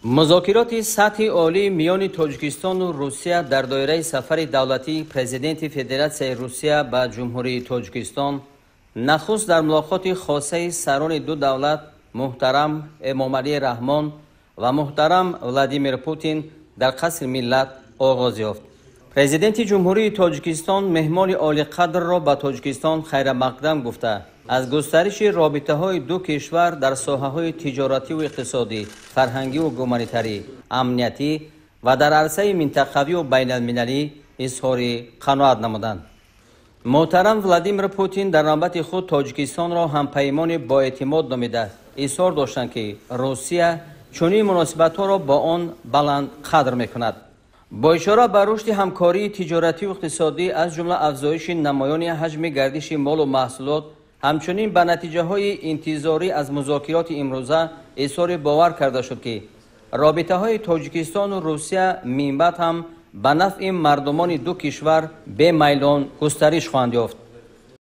Музокироти сатҳи олӣ миёни Тоҷикистону Русия дар доираи сафари давлатии Президенти Федератсияи Русия ба Ҷумҳурии Тоҷикистон нахуст дар мулоқоти хосаи сарони ду давлат муҳтарам Эмомалӣ Раҳмон ва муҳтарам Владимир Путин дар Қасри Миллат оғоз ёфт. Президенти Ҷумҳурии Тоҷикистон меҳмони олиқадрро ба Тоҷикистон хайрамақдам гуфта, аз густариши робитаҳои ду кишвар дар соҳаҳои тиҷоративу иқтисодӣ, фарҳангиву гуманитарӣ, амниятӣ ва дар арсаи минтақавию байналмилалӣ изҳори қаноат намуданд. Муҳтарам Владимир Путин дар навбати худ Тоҷикистонро ҳампаймони боэътимод номида, изҳор доштанд, ки Русия чунин муносибатҳоро бо он баланд қадр мекунад. Бо ишора ба рушди ҳамкории тиҷоративу иқтисодӣ, аз ҷумла афзоиши намоёни ҳаҷми гардиши молу маҳсулот, ҳамчунин ба натиҷаҳои интизорӣ аз музокироти имрӯза изҳори бовар карда шуд, ки робитаҳои Тоҷикистону Русия минбаъд ҳам ба нафъи мардумони ду кишвар бемайлон густариш хоҳанд ёфт.